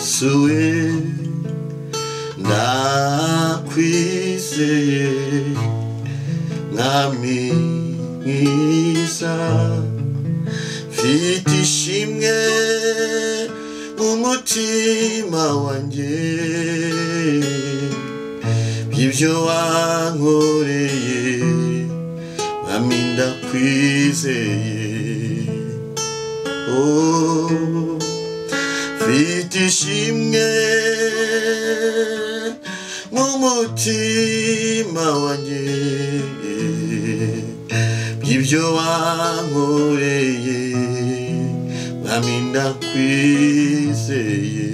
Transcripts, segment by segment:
Yesu we ndakwizeye mwami mwiza mfite ishimwe mu mutima wanjye by'ibyo wankoreye mwami ndakwizeye. Oh, mfite ishimwe mu mutima wanjye by'ibyo wankoreye mwami ndakwizeye.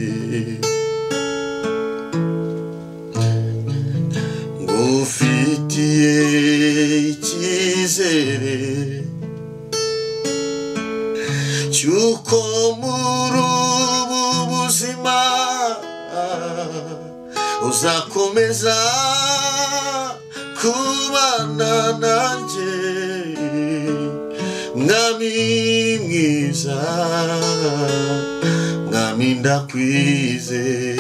Ngufitiye icyizere cy'uko muri ubu buzima uzakomeza kubana nanjye mwami mwiza mwami ndakwizeye.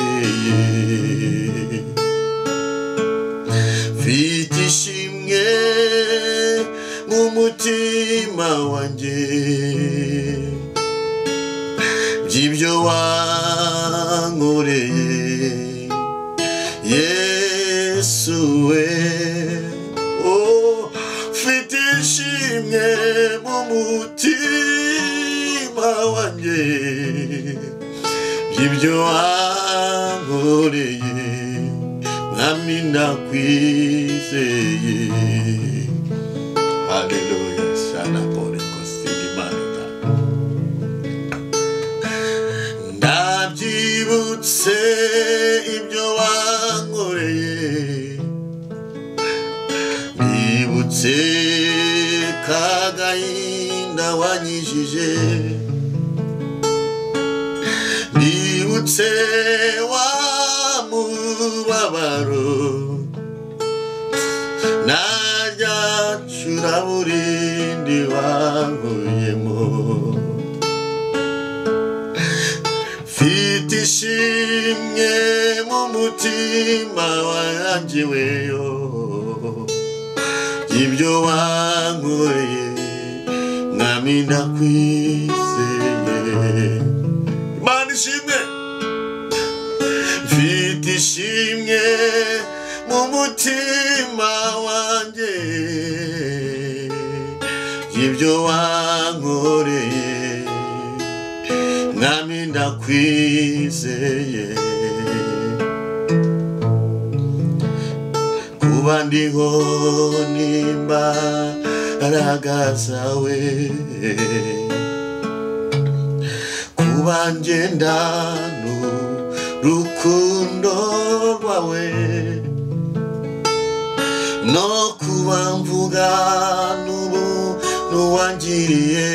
Mfite ishimwe mu mutima wanjye by'ibyo wankoreye Yesu we. Oh, mfite ishimwe mu mutima wanjye by'ibyo wankoreye mwami ndakwizeye. Haleluya sana pore kosidi manuta. Ndabyibutse ibyo wankoreye nibutse kagahinda wanyijije nibutse wa mubabaro najya curaburindi wankuyemo. Mfite ishimwe mu mutima wanjye weyo ibyo wankoreye mwami ndakwizeye. Imana ishimwe. Mfite ishimwe mu mutima wanjye ibyo wankoreye mwami ndakwizeye. Kuba ndiho n'imbaraga zawe kuba ngenda n'urukundo rwawe no kuba mvuga n'ubuntu wangiriye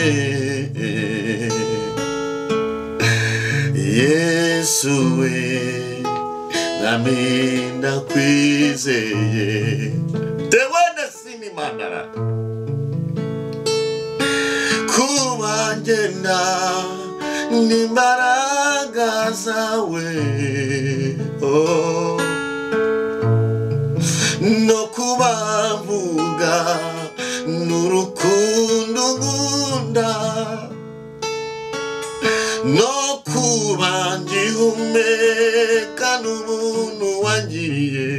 Yesu we mwami ndakwizeye. Tewene sini mandara kuba ngenda n'imbaraga zawe oh, no kuba mvuga n'urukundo nkunda no kuba ngihumeka n'ubuntu wangiriye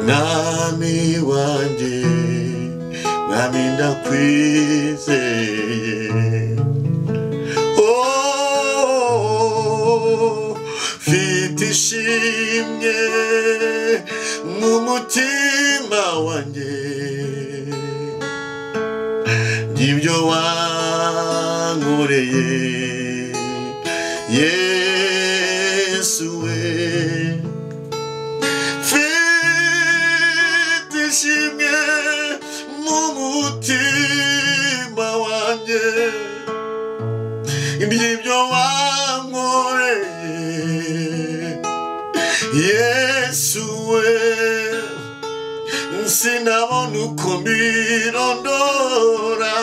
mwami wanjye mwami ndakwizeye. Oh, mfite ishimwe mu mutima wanjye by'ibyo wankoreye Yesu we. Mfite ishimwe mu mutima wanjye by'ibyo wankoreye Yesu we. Sinabona uko mbirondora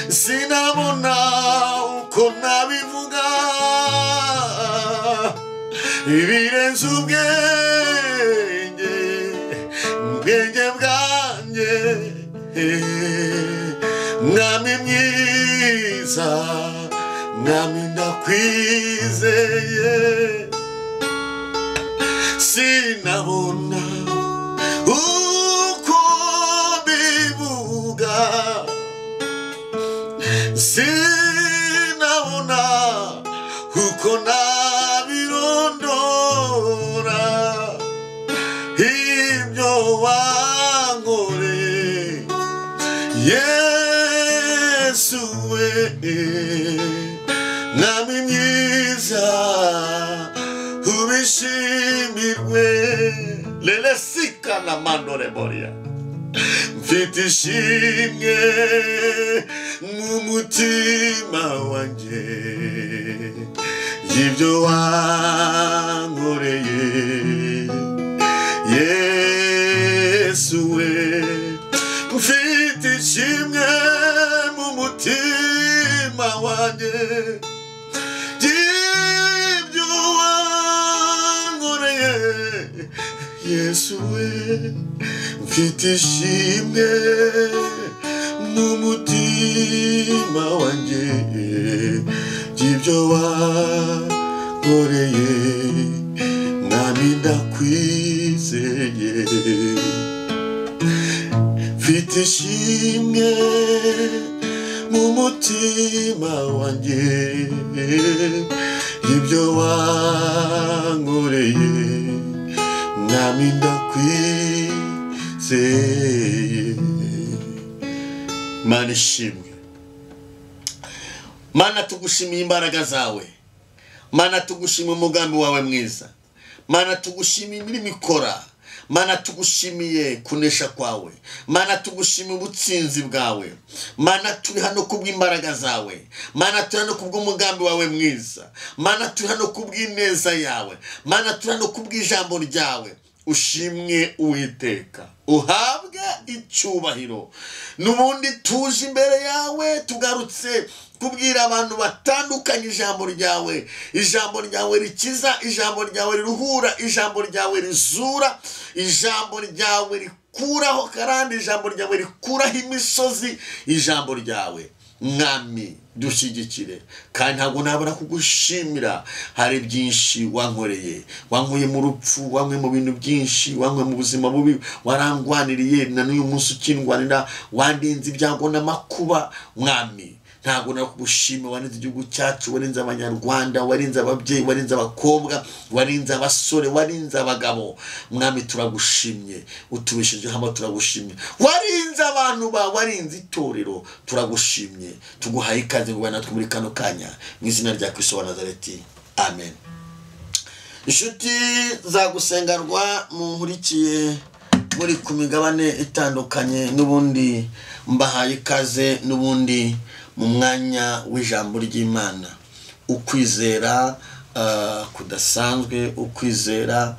sinabona uko nabivuga Ibirenze ubwenge, ubwenge bwanjye. Mwami mwiza, mwami ndakwizeye. Sinabona uko mbivuga, sinabona uko nabirondora. Ibyo wankoreye Yesu we, mwami mwiza, ubishimirwe. Lelesika na mandore boria. Mfite ishimwe mu mutima wanjye y'ibyo wankoreye Yesu we. Mfite ishimwe mu mutima wanjye y'ibyo wankoreye Yesu we. Mfite ishimwe mu mutima wanjye y'ibyo wankoreye, mwami ndakwizeye. Mfite ishimwe mu mutima wanjye y'ibyo wankoreye, mwami ndakwizeye. Mana ishimwe, Mana tugushimiye imbaraga zawe, Mana tugushimiye umugambi wawe mwiza, Mana tugushimiye imirimo ikora, Mana tugushimiye kunesha kwawe, Mana tugushimiye ubutsinzi bwawe, Mana turi hano kubw'imbaraga zawe, Mana turi hano kubw'umugambi wawe mwiza, Mana turi hano kubw'ineza yawe, Mana turi hano kubw'ijambo ryawe. Ushimwe Uwiteka, uhabwe icyubahiro. N'ubundi tuje imbere yawe, tugarutse kubwira abantu batandukanye ijambo ryawe, ijambo ryawe rikiza, ijambo ryawe riruhura, ijambo ryawe rizura, ijambo ryawe rikuraho karande, ijambo ryawe rikuraho imisozi, ijambo ryawe Mwami dushyigikire. Kandi ntabwo nabura kugushimira, hari byinshi wankoreye, wankuye mu rupfu, wankuye mu bintu byinshi, wankuye mu buzima bubi, warangwaniriye na n'uyu munsi ukindwanira, wandinze ibyago n'amakuba. Mwami ntabwo nakugushima, warinze igihugu cyacu, warinze abanyarwanda, warinze ababyeyi, warinze abakobwa, warinze abasore, warinze abagabo. Mwami turagushimye, utubesheje hamwe turagushimye, warinze abantu ba, warinze itorero, turagushimye. Tuguhaye ikaze ngo natwe muri kano kanya, mu izina rya Kristo wa Nazareti, amen. Inshuti za gusengerwa munkurikiye muri ku migabane itandukanye, n'ubundi mbahaye ikaze n'ubundi mu mwanya w'ijambo ry'Imana. Ukwizera kudasanzwe, ukwizera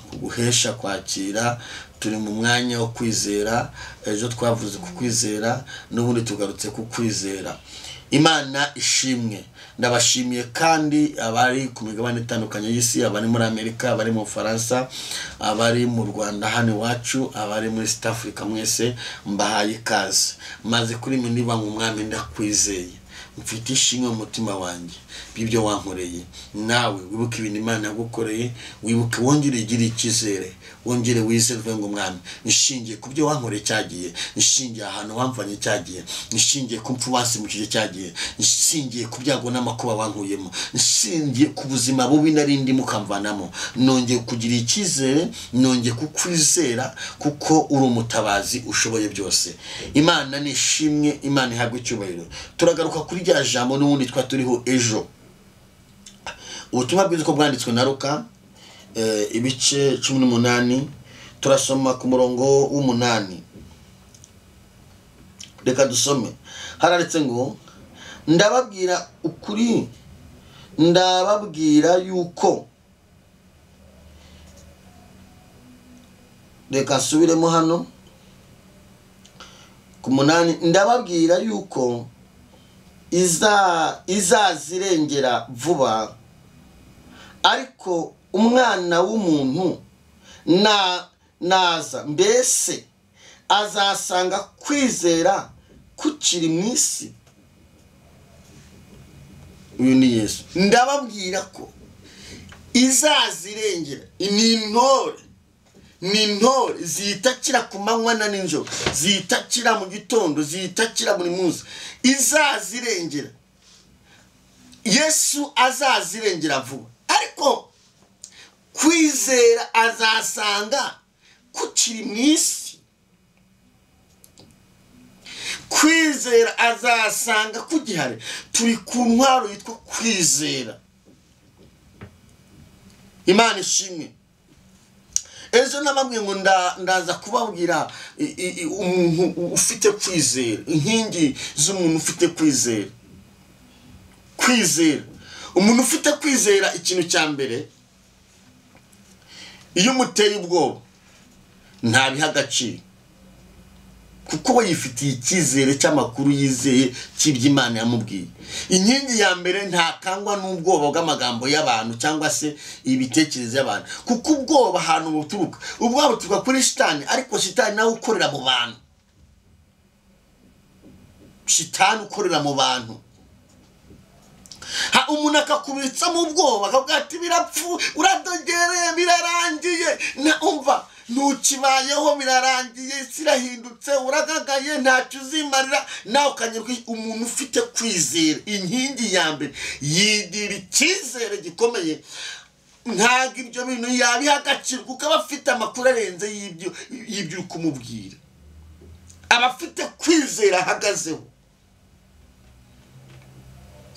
kuguhesha kwakira. Turi mu mwanya wo kwizera. Ejo twavuze ku kwizera, n'ubundi tugarutse ku kwizera. Imana ishimwe. Ndabashimiye kandi abari ku migabane itandukanye y'isi, abari muri Amerika, abari mu Faransa, abari mu Rwanda hano iwacu, abari muri East Africa, mwese mbahaye ikaze. Maze kuri mwe niba umwami ndakwizeye, mfite ishimwe mu mutima wanjye by'ibyo wankoreye. Nawe wibuke ibintu Imana yagukoreye, wibuke, wongere ugire icyizere, wongere wizerwe ngo Mwami, nishingiye ku byo wankoreye cyagiye, nishingiye ahantu wamvanye cyagiye, nishingiye ku mpfu wansimukije cyagiye, nishingiye ku byago n'amakuba wankuyemo, nishingiye ku buzima bubi nari ndimo ukamvanamo. Nongeye kugira icyizere, nongeye kukwizera kuko uri umutabazi ushoboye byose. Imana nishimwe, Imana ihabwe icyubahiro. Turagaruka kuri rya jambo n'ubundi twaturiho ejo. Ubutumwa bwiza uko bwanditswe na Luka, ibice 18, turasoma ku murongo w'8. Reka dusome. Hararetse ngo ndababwira ukuri, ndababwira yuko, reka nsubiremo hano ku 8, ndababwira yuko izazirengera vuba Ariko umwana w'umuntu naza, mbese azasanga kwizera kukiri mu isi? Uyu ni Yesu. Ndababwira ko izazirengera ni intore, ni intore zitakira ku manywa na nijoro, zitakira mu gitondo, zitakira buri munsi. Izazirengera, Yesu azazirengera vuba. Ariko kwizera azasanga kukiri mu isi. Kwizera azasanga kugihari. Turi ku ntwaro yitwa kwizera. Imana ishimwe. Ejo nababwiye ngo ndaza kubabwira umuntu ufite kwizera, inkingi z'umuntu ufite kwizera. Kwizera, umuntu ufite kwizera, ikintu cya mbere, iyo umuteye ubwoba ntabiha agaciro, kuko we yifitiye icyizere cy'amakuru yizeye cy'iby'Imana yamubwiye. Inkingi ya mbere, ntakangwa n'ubwoba bw'amagambo y'abantu cyangwa se ibitekerezo y'abantu, kuko ubwoba ahantu buturuka, ubwoba buturuka kuri shitani, ariko shitani nawe ukorera mu bantu. Shitani ukorera mu bantu. Umuntu akakubitsamo ubwoba, akavuga ati birapfu, uradogereye, birarangiye, na umva ntukibayeho, birarangiye, isi irahindutse, uragagaye, ntacyo uzimarira. Nawe ukanyurwa. Umuntu ufite kwizera, inkingi ya mbere, yigira icyizere gikomeye, ntabwo ibyo bintu yabiha agaciro, kuko aba afite amakuru arenze y'ibyo uri kumubwira. Aba afite kwizera ahagazeho.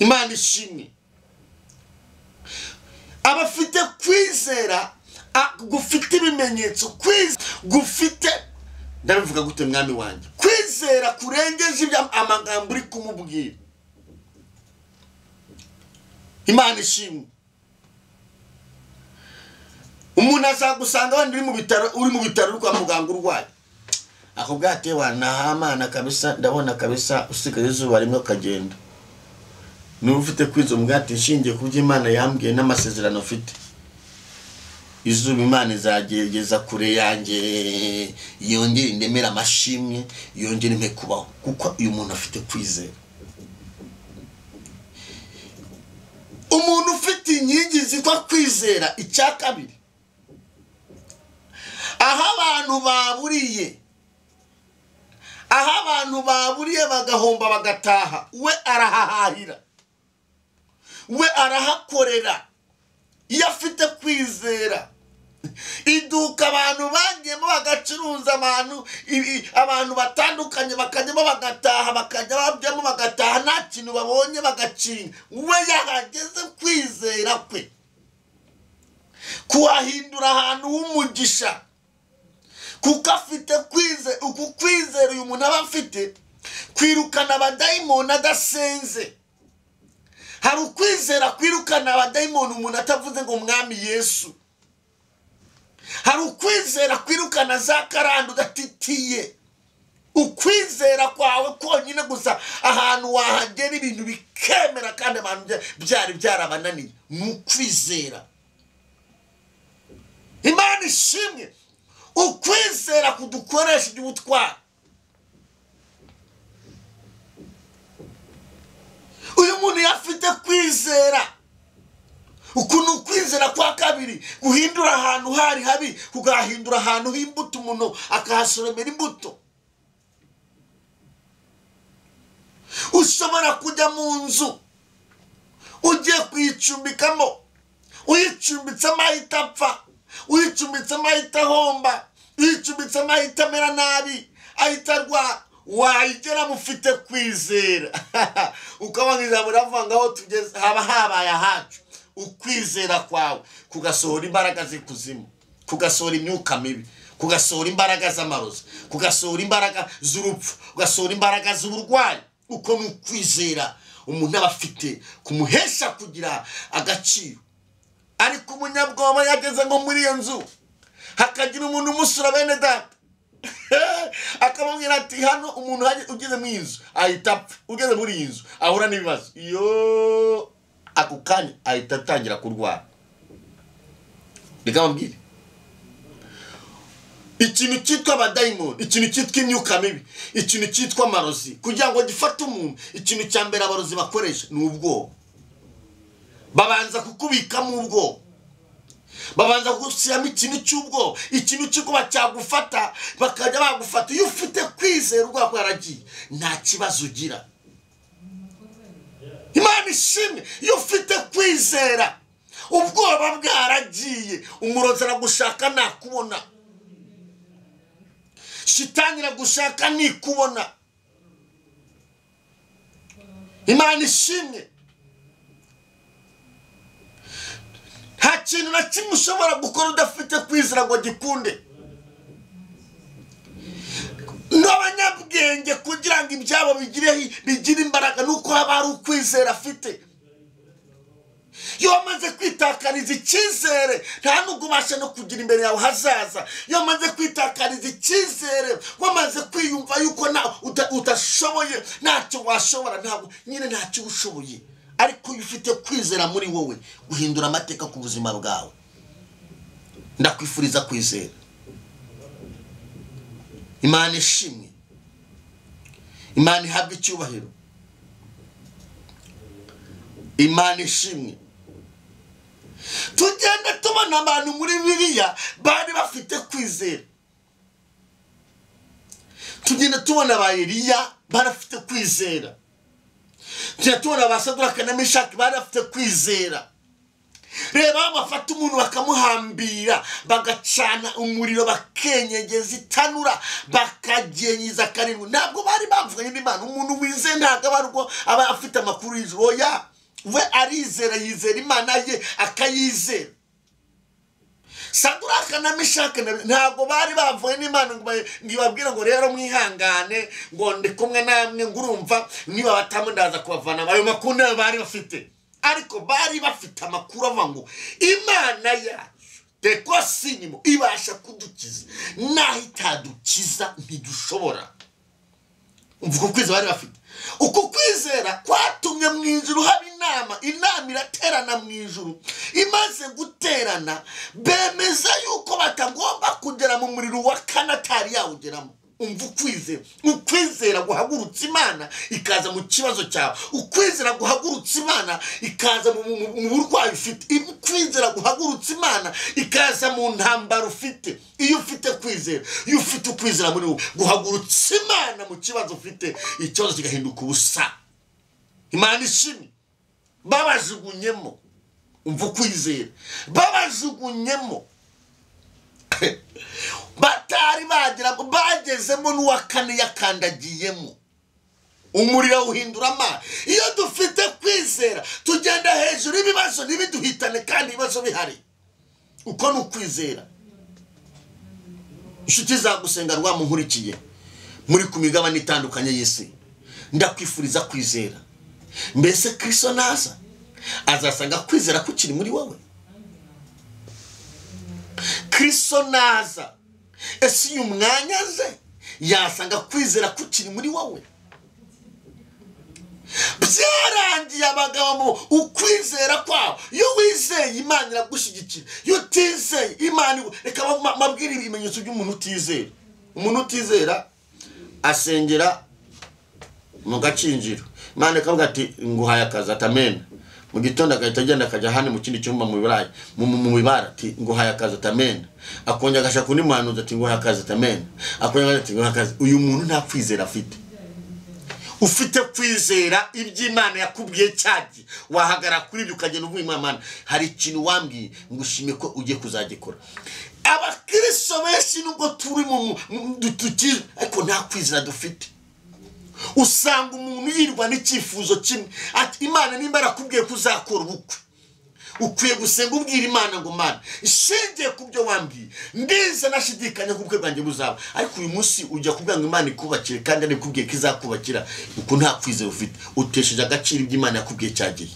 Imana ishimwe. Aba afite kwizera gufite ibimenyetso, gufite, ndabivuga gute mwami wanjye, kwizera kurengeje ibyo amagambo uri kumubwira. Imana ishimwe. Umuntu azagusanga wenda uri mu bitaro, uri mu bitaro kwa muganga urwaye, akubwira ati wa nahamana kabisa, ndabona kabisa usigaye izuba rimwe ukagenda. Niba ufite kwizera, umubwira ati nshingiye ku byo Imana yambwiye n'amasezerano ufite, izuba Imana izagerageza kure yanjye, yongere indemere amashimwe, yongere impe kubaho. Kuko uyu muntu afite kwizera. Umuntu ufite inkingi zitwa kwizera. Icya kabiri, aho abantu baburiye, aho abantu baburiye bagahomba bagataha, we arahahahira, we arahakorera. Iyo afite kwizera, iduka abantu bagiyemo bagacuruza, abantu batandukanye bakajyamo bagataha, bakajya babyamo bagataha, nta kintu babonye bagacinga, we yahageze kwizera kwe kuhahindura ahantu h'umugisha, kuko afite kwizera. Uku kwizera uyu muntu aba afite kwirukana abadayimoni adasenze. Hari ukwizera kwirukana abadayimoni umuntu atavuze ngo mwami Yesu. Hari ukwizera kwirukana za karande udatitiye. Ukwizera kwawe konyine gusa, ahantu wahagera ibintu bikemera kandi abantu byari byarabananiye, ni ukwizera. Imana ishimwe. Ukwizera kudukoresha iby'ubutwari. Uyu muntu yafite kwizera. Uku ni ukwizera kwa kabiri, guhindura ahantu hari habi kugahindura ahantu h'imbuto, umuntu akahasoromera imbuto. Ushobora kujya mu nzu ugiye kuyicumbikamo, uyicumbitsemo ahita apfa, uyicumbitsemo ahita ahomba, uyicumbitsemo ahita amera nabi, ahita arwara. Wayigera mufite kwizera, ukabona ijambo riravuga ngo aho tugeze haba habaye ahacu. Ukwizera kwawe kugasohora imbaraga z'ikuzimu, kugasohora imyuka mibi, kugasohora imbaraga z'amarozi, kugasohora imbaraga z'urupfu, kugasohora imbaraga z'uburwayi. Uko ni ukwizera umuntu aba afite kumuhesha kugira agaciro. Ariko umunyabwoba yageze ngo muri iyo nzu hakagira umuntu umusura, bene data, akamubwira ati hano umuntu ugeze mu inzu ahita apfa, ugeze muri iyi nzu ahura n'ibibazo, iyo ako kanya ahita atangira kurwara. Reka mbabwire, ikintu cyitwa abadayimoni, ikintu cyitwa imyuka mibi, ikintu cyitwa amarozi, kugira ngo gifate umuntu, ikintu cya mbere abarozi bakoresha ni ubwoba. Babanza kukubikamo ubwoba, babanza gushyiramo ikintu cy'ubwoba, ikintu cy'ubwoba cyagufata, bakajya bagufata. Iyo ufite kwizera ubwoba bwaragiye, nta kibazo ugira. Imana ishimwe, iyo ufite kwizera ubwoba bwaragiye, umurozi aragushaka nakubona, shitani iragushaka nikubona. Imana ishimwe, nta kintu na kimwe ushobora gukora udafite kwizera ngo gikunde. N'abanyabwenge kugira ngo ibyabo bigire imbaraga nuko haba hari ukwizera afite. Iyo wamaze kwitakariza icyizere, nta nubwo ubasha no kugira imbere yawe hazaza. Iyo wamaze kwitakariza icyizere, wamaze kwiyumva yuko udashoboye, ntacyo washobora, ntabwo nyine ntacyo ushoboye. Ariko iyo ufite kwizera muri wowe, guhindura amateka ku buzima bwawe. Ndakwifuriza kwizera. Imana ishimwe, Imana ihabwe icyubahiro. Imana ishimwe. Tugenda tubona abantu muri Bibiliya bari bafite kwizera. Tugenda tubona ba Eliya barafite kwizera. Tugenda tubona ba Saduraka na Meshaki bari bafite kwizera. Reba bafata umuntu bakamuhambira, bagacana umuriro, bakenyegeza itanura, bakagenyiza karindwi. Ntabwo bari bavuganye n'Imana. Umuntu wizeye ntabwo aba afite amakuru y'ijuru. Oya, we arizera, yizera Imana ye akayizera. Saduraka na Meshaki ntabwo bari bavuye n'Imana ngo ibabwire ngo rero mwihangane, ngo ndi kumwe namwe, ngo urumva niba batamu ndaza kubavana. Ayo makuru nayo bari bafite, ariko bari bafite amakuru avuga ngo Imana yacu tekosinimo ibasha kudukiza, naho itadukiza ntidushobora. Umva uko kwizera bari bafite. Uko kwizera kwatumye mu ijuru haba inama, inama iraterana mu ijuru. Imaze guterana bemeza yuko batagomba kugera mu muriro wa kane atari yawugeramo. Umva ukwizera, ukwizera guhagurutsa Imana ikaza mu kibazo cyawe, ukwizera guhagurutsa Imana ikaza mu burwayi ufite, ukwizera guhagurutsa Imana ikaza mu ntambara ufite. Iyo ufite kwizera, iyo ufite ukwizera muri wowe, guhagurutsa Imana mu kibazo ufite, ikibazo kigahinduka ubusa. Imana ishimwe, babajugunyemo. Umva ukwizera, babajugunyemo. Batari bagera, bagezemo n'uwa kane yakandagiyemo, umuriro uhindura amazi. Iyo dufite kwizera tugenda hejuru y'ibibazo ntibiduhitane kandi ibibazo bihari. Uko ni ukwizera. Inshuti zagusenga rwamunkurikiye muri ku migabane itandukanye y'isi, ndakwifuriza kwizera. Mbese Kristo naza azasanga kwizera kukiri muri wowe? Kristo naza, ese uyu mwanya aze yasanga kwizera kukiri muri wowe? Byarangiye abagabo ukwizera kwabo. Iyo wizeye Imana iragushyigikira, iyo utizeye Imana. Reka mabwire ibimenyetso by'umuntu utizera. Umuntu utizera asengera mu gacinjiro, Imana ikavuga ati nguhaye akazi, ati amen. Mu gitondo agahita agenda akajya hano mu kindi cyumba mu birayi mu bibara, ati nguhaye akazi, ati amen. Akongera agashaka undi muhanuzi, ati nguhaye akazi, ati amen. Akongera ati nguhaye akazi. Uyu muntu nta kwizera afite. Ufite kwizera iby'Imana yakubwiye cyagi, wahagara kuri ibyo ukagenda uvuga Imana hari ikintu wambwiye, ngushime ko ugiye kuzagikora. Abakristo benshi nubwo turi mu dutukije, ariko nta kwizera dufite. Usanga umuntu yirwa n'icyifuzo kimwe, ati Imana nimba yarakubwiye ko uzakora ubukwe, ukwiye gusenga ubwira Imana ngo Mana ishingiye ku byo wambwiye, ndiza nashidikanya ko ubukwe bwanjye buzaba. Ariko uyu munsi ujya kubwira ngo Imana ikubakire kandi arikubwiye ko izakubakira, uko nta kwizera ufite, utesheje agaciro ibyo Imana yakubwiye cyagiye.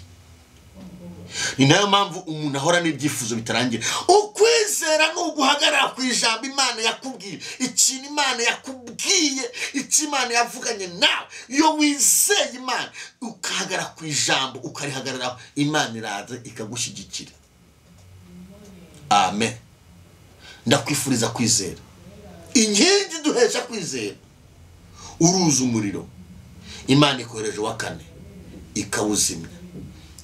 Ni nayo mpamvu umuntu ahora n'ibyifuzo bitarangira. Ukwizera ni uguhagarara ku ijambo Imana yakubwiye, ikintu Imana yakubwiye, icyo Imana yavuganye nawe. Iyo wizeye Imana ukahagarara ku ijambo, ukarihagararaho, Imana iraza ikagushyigikira. Amen. Ndakwifuriza kwizera. Inkingi duhesha kwizera, uruza umuriro, Imana ikohereje wa kane ikawuzimya.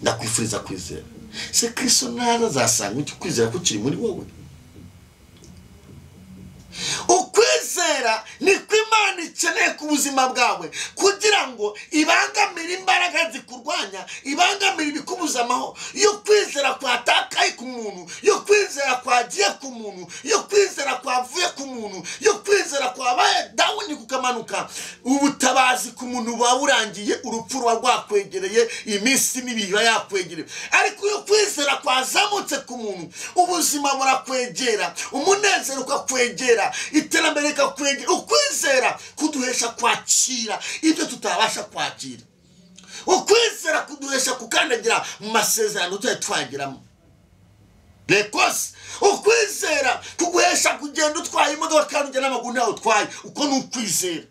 Ndakwifuriza kwizera. Se Kristo naza azasanga icyo kwizera kukiri muri wowe. Ukwizera niko Imana ikeneye ku buzima bwawe, kugira ngo ibangamire imbaraga zikurwanya, ibangamire ibikubuza amahoro. Iyo kwizera kwatakaye ku muntu, iyo kwizera kwagiye ku muntu, iyo kwizera kwavuye ku muntu, iyo kwizera kwabaye dawuni kukamanuka, ubutabazi ku muntu buba burangiye, urupfu ruba rwakwegereye, iminsi mibi iba yakwegereye. Ariko iyo kwizera kwazamutse ku muntu, ubuzima burakwegera, umunezero ukakwegera, iterambere rikakwegera. Ukwizera kuduhesha kwakira ibyo tutabasha kwakira. Ukwizera kuduhesha kukandagira mu masezerano tutari twageramo. Rekose ukwizera kuguhesha kugenda utwaye imodoka kandi ugenda n'amaguru ntawe utwaye. Uko ni ukwizera.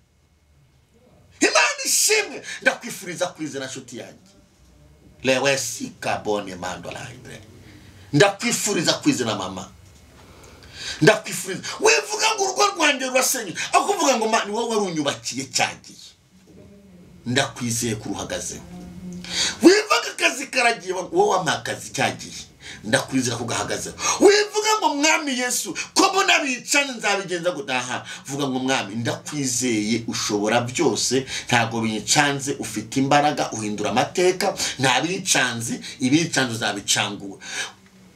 Imana ishimwe. Ndakwifuriza kwizera nshuti yanjye. Lewesi kabone mandola ibre. Ndakwifuriza kwizera mama. Ndakwifuriza. Wivuga ngo urugo rwanjye rurasenyutse, akuvuga ngo ni wowe warunyubakiye cyagiye. Ndakwizeye kuruhagazeho. Wivuga akazi karagiye, wowe wampaye akazi cyagiye. Ndakwizera kugahagazeho. Wivuga ngo Mwami Yesu ko mbona bicanye nzabigenza gutaha, vuga ngo Mwami ndakwizeye, ushobora byose, ntago bincanze, ufite imbaraga, uhindura amateka, nta bicanze, ibicanze uzabicangura.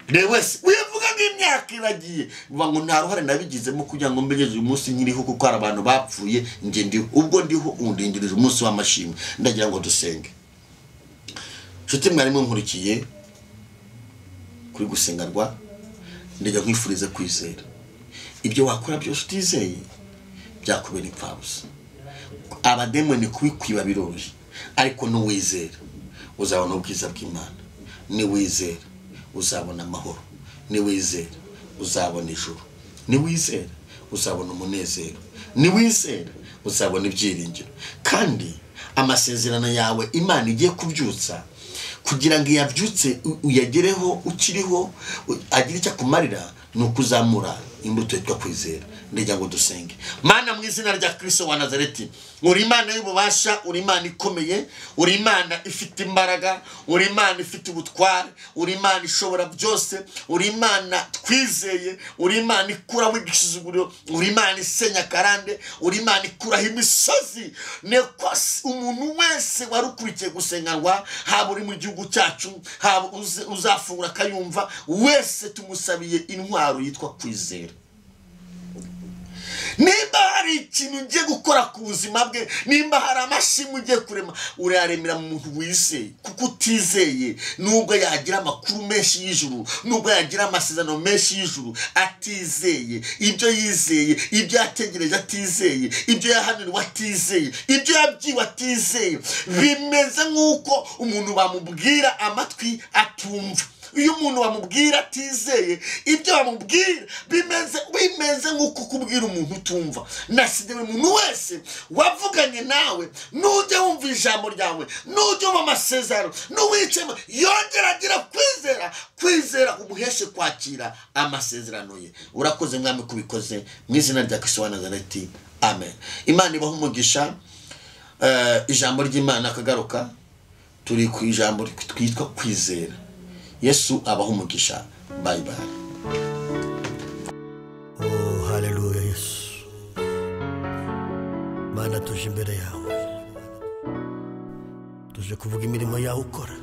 Lewesi wivuga ngo imyaka iragiye, uvuga ngo nta ruhare nabigizemo kugira ngo mbegeze uyu munsi nkiriho, kuko hari abantu bapfuye, njye ndiho, ubwo ndiho undindiriza umunsi w'amashimwe. Ndagira ngo dusenge. Nshuti mwarimu nkurikiye kuri gusengerwa, ndajya nkwifuriza kwizera. Ibyo wakora byose utizeye byakubera impfabusa. Abademoni kubikwiba biroroshye, ariko nuwizera uzabona ubwiza bw'Imana, niwizera uzabona amahoro, niwizera uzabona ijuru, niwizera uzabona umunezero, niwizera uzabona ibyiringiro. Kandi amasezerano yawe Imana igiye kubyutsa, kugira ngo iyabyutse uyagereho ukiriho, agire icyo akumarira, ni ukuzamura imbuto yitwa kwizera. Ndagira ngo dusenge. Mana, mu izina rya Kristo wa Nazareti, uri Imana y'ububasha, uri Imana ikomeye, uri Imana ifite imbaraga, uri Imana ifite ubutware, uri Imana ishobora byose, uri Imana twizeye, uri Imana ikuraho igisuzuguriro, uri Imana isenya karande, uri Imana ikuraho imisozi. Nekose umuntu wese warukurikiye gusengerwa, haba uri mu gihugu cyacu, haba uzafungura akayumva, wese tumusabiye intwaro yitwa kwizera. Nimba hari ikintu ugiye gukora ku buzima bwe, nimba hari amashimwe ugiye kurema, urayaremera mu muntu wizeye. Kuko utizeye, nubwo yagira amakuru menshi y'ijuru, nubwo yagira amasezerano menshi y'ijuru, atizeye ibyo yizeye, ibyo yategereje atizeye, ibyo yahanuriwe atizeye, ibyo yabyiwe atizeye, bimeze nk'uko umuntu bamubwira amatwi atumva. Iyo umuntu bamubwira atizeye ibyo bamubwira, bimeze nk'uko kubwira umuntu utumva. Nasize buri muntu wese wavuganye nawe, nujya wumva ijambo ryawe, nujya wumva amasezerano, n'uwicemo, yongera agira kwizera, kwizera umuheshe kwakira amasezerano ye. Urakoze Mwami kubikoze, mu izina rya Kristo wa Nazareti, amen. Imana ibahe umugisha. Ijambo ry'Imana akagaruka, turi ku ijambo twitwa kwizera. Yesu abaho umugisha. Bye bye. Oh, haleluya Yesu. Mana, tuje imbere yawe, tuje kuvuga imirimo yawe ukora.